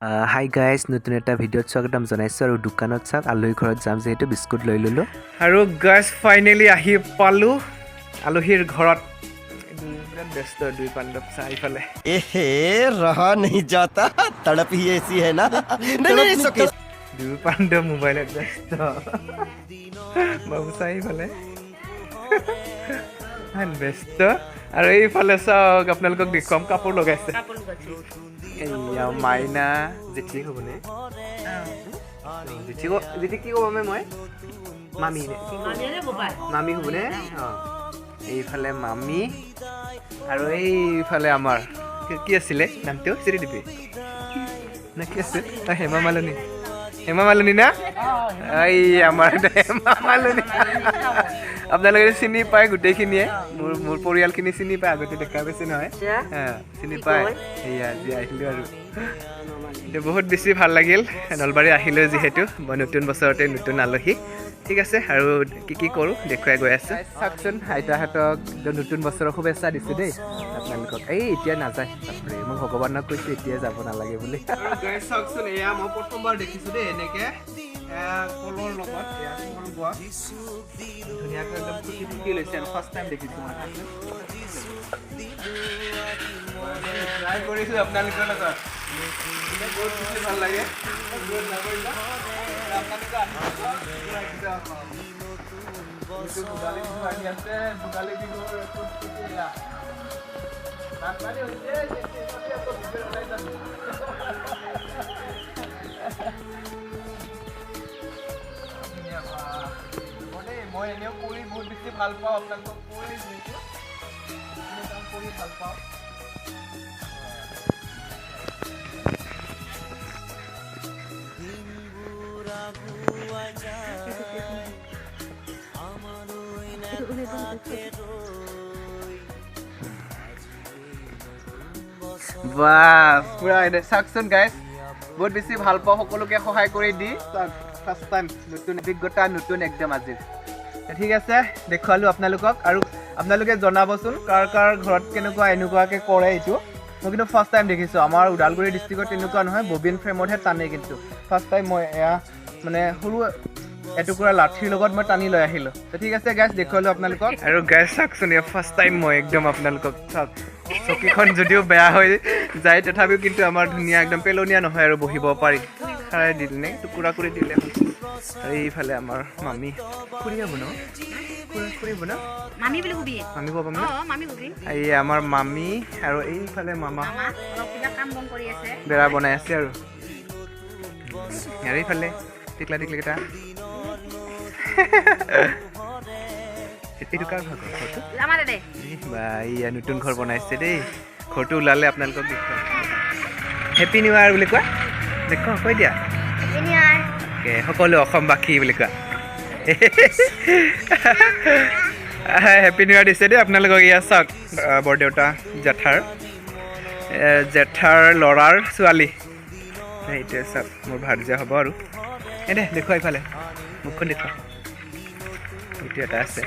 Hi guys, নতুন এটা ভিডিঅ'ত স্বাগতম জনাইছোঁ। আৰু দোকানত চাওক, আলহী ঘৰত যাম যিহেতু বিস্কুট লৈ ল'লোঁ। আৰু গাইজ, ফাইনেলি আহি পালোঁ আলহীৰ ঘৰত। বিৰাট ব্যস্ত দুই পাণ্ডৱ চাহ ইফালে। एहे, रहा नहीं जाता, तड़प ही ऐसी है ना। नहीं नहीं, it's okay. দুই পাণ্ডৱ মোবাইলত ব্যস্ত। বাবু চাই ইফালে ইমান ব্যস্ত। আৰু এইফালে চাওক, আপোনালোকক দেখুৱাম, কাপোৰ লগাইছে। এইয়া মাইনা জেঠী হ'বনে? জেঠী, জেঠী কি ক'ব? মই মামী নে কি ক'ব? মামী হ'বনে? অঁ, এইফালে মামী আৰু এইফালে আমাৰ কি আছিলে নামটো? শ্ৰীদেৱী নে কি আছিল? অ, হেমা মালিনী। হেমা মালিনী না? এই আমাৰ হেমা মালিনী। আপোনালোকে চিনি পায় গোটেইখিনিয়ে, মোৰ পৰিয়ালখিনি চিনি পায়, আগতে দেখা পাইছে নহয়? হা, চিনি পায়। সেয়া আজি আহিলোঁ আৰু এতিয়া বহুত বেছি ভাল লাগিল। নলবাৰী আহিলোঁ যিহেতু মই নতুন বছৰতে নতুন আলহী। ঠিক আছে, আৰু কি কি কৰোঁ দেখুৱাই গৈ আছোঁ। চাওকচোন, আইতাহঁতক একদম নতুন বছৰৰ শুভেচ্ছা দিছোঁ দেই আপোনালোকক। এই এতিয়া নাযায়, বাপৰে, মই ভগৱানক কৈছোঁ এতিয়া যাব নালাগে বুলি। চাওকচোন, এয়া মই প্ৰথমবাৰ দেখিছোঁ দেই এনেকে কলৰ লগত এয়া কল গছ ধুনীয়াকৈ একদম ফুটি ফুটি লৈছে। আৰু ফাৰ্ষ্ট টাইম দেখিছোঁ মই। ট্ৰাই কৰিছোঁ আপোনালোকৰ লগত, বহুত বেছি ভাল লাগে। আপোনালোকে আহিব একদম। এইটো ভোগালী বিহু আহি আছে, ভোগালী বিহুৰ এয়া। বানপানী হৈছে, আকৌ ভিডিঅ' ওলাই যাম। ধুনীয়া বা। দেই, মই এনেও কৰি বহুত বেছি ভাল পাওঁ। আপোনালোকক কৰি যিহেতু এইখিনি কাম কৰি ভাল পাওঁ। বাহ, পুৰা এনে চাওকচোন গাইজ, বহুত বেছি ভাল পাওঁ সকলোকে সহায় কৰি দি। ফাৰ্ষ্ট টাইম নতুন অভিজ্ঞতা, নতুন একদম আজিৰ। ঠিক আছে, দেখুৱালোঁ আপোনালোকক। আৰু আপোনালোকে জনাবচোন কাৰ কাৰ ঘৰত কেনেকুৱা এনেকুৱাকৈ কৰে এইটো। মই কিন্তু ফাৰ্ষ্ট টাইম দেখিছোঁ। আমাৰ ওদালগুৰি ডিষ্ট্ৰিক্টত তেনেকুৱা নহয়, ববিন ফ্ৰেমতহে টানে। কিন্তু ফাৰ্ষ্ট টাইম মই এয়া মানে সৰু এটুকুৰা লাঠিৰ লগত মই টানি লৈ আহিলোঁ। তো ঠিক আছে গাইজ, দেখুৱালোঁ আপোনালোকক। আৰু গাইজ চাওকচোন, এয়া ফাৰ্ষ্ট টাইম মই একদম আপোনালোকক চাওক, চকীখন যদিও বেয়া হৈ যায় তথাপিও কিন্তু আমাৰ ধুনীয়া একদম পেলনীয়া নহয় আৰু বহিব পাৰি। খাৰাই দিলে নে টুকুৰা কৰি দিলে হ'ল। আৰু এইফালে আমাৰ মামী, খুৰী হ'ব ন? খুৰী, খুৰী হ'ব ন? মামী বুলি কবি। মামী ক'ব পাম ন? অ, মামী কবি। এই আমাৰ মামী আৰু এইফালে মামা। মামা অলপ কিবা কাম বন কৰি আছে। বেৰা বনাই আছে। আৰু এইফালে টিকলা টিকলিকেইটা। এইটো কাৰ ভাগৰ ঘৰটো? আমাৰ দে। বা, এইয়া নতুন ঘৰ বনাইছে দেই। ঘৰটো ওলালে আপোনালোকক দেখুৱাম। হেপী নিউ ইয়াৰ বুলি কোৱা, দেখুৱা, কৈ দিয়া। অ'কে, সকলো অসমবাসী বুলি কোৱা। হেপী নিউ ইয়াৰ দিছে দেই আপোনালোকক। ইয়াত চাওক, বৰদেউতা জেঠাৰ জেঠাৰ ল'ৰাৰ ছোৱালী সেইটোৱে। চাওক, মোৰ ভাৰ্যা হ'ব। আৰু এই দে দেখুৱা, ইফালে মুখখন দেখুৱা। এইটো এটা আছে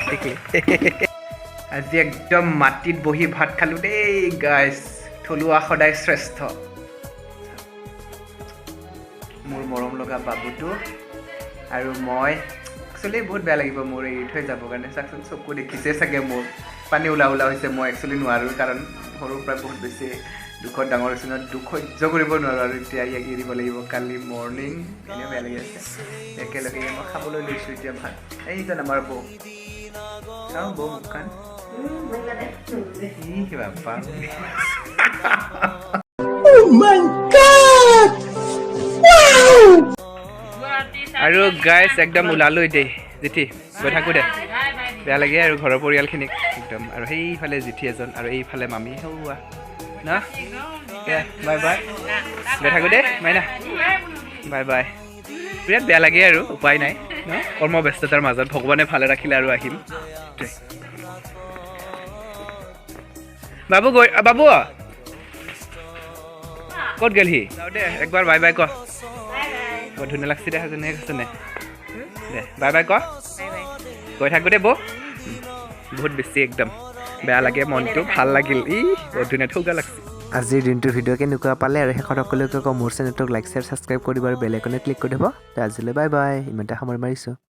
ঠিকেই। আজি একদম মাটিত বহি ভাত খালোঁ দেই গাইজ। থলুৱা সদায় শ্ৰেষ্ঠ। মোৰ মৰম লগা বাবুটো আৰু মই। একচুৱেলি বহুত বেয়া লাগিব মোৰ এৰি থৈ যাবৰ কাৰণে। চাওকচোন, চকু দেখিছে চাগে মোৰ পানী ওলা ওলা হৈছে। মই একচুৱেলি নোৱাৰোঁ, কাৰণ সৰুৰ পৰাই বহুত বেছি দুখত ডাঙৰ হৈছোঁ নহয়, দুখ সহ্য কৰিব নোৱাৰোঁ। আৰু এতিয়া ইয়াক এৰিব লাগিব কালি মৰ্ণিং, এনেও বেয়া লাগি আছে। একেলগে মই খাবলৈ লৈছোঁ এতিয়া ভাত। এইজন আমাৰ বৌ, চাওঁ বৌ মুখখন। ই বাপা। আৰু গাইজ, একদম ওলালোঁ দেই। জেঠী, গৈ থাকোঁ দে, বেয়া লাগে আৰু ঘৰৰ পৰিয়ালখিনিক একদম। আৰু সেইফালে জেঠী এজন আৰু এইফালে মামী সৌৱা ন। বাই বাই, গৈ থাকোঁ দেই মাইনা, বাই বাই। বিৰাট বেয়া লাগে আৰু উপায় নাই ন, কৰ্মব্যস্ততাৰ মাজত। ভগৱানে ভালে ৰাখিলে আৰু আহিম। বাবু গৈ, বাবু ক'ত গ'ল সি? যাওঁ দে, একবাৰ বাই বাই ক। বৰ ধুনীয়া লাগছে দে, যেনে কৈছে নে দে, বাই বাই ক। গৈ থাকোঁ দেই বৌ। বহুত বেছি একদম বেয়া লাগে মনটো, ভাল লাগিল। ই বৰ ধুনীয়া ঠৌগা লাগছে। আজিৰ দিনটোৰ ভিডিঅ' কেনেকুৱা পালে? আৰু শেষত সকলোকে কওঁ, মোৰ চেনেলটোক লাইক, শ্বেয়াৰ, ছাবস্ক্ৰাইব কৰিব আৰু বেল আইকনত ক্লিক কৰি দিব। তো আজিলৈ বাই বাই, ইমানতে সামৰণি মাৰিছোঁ।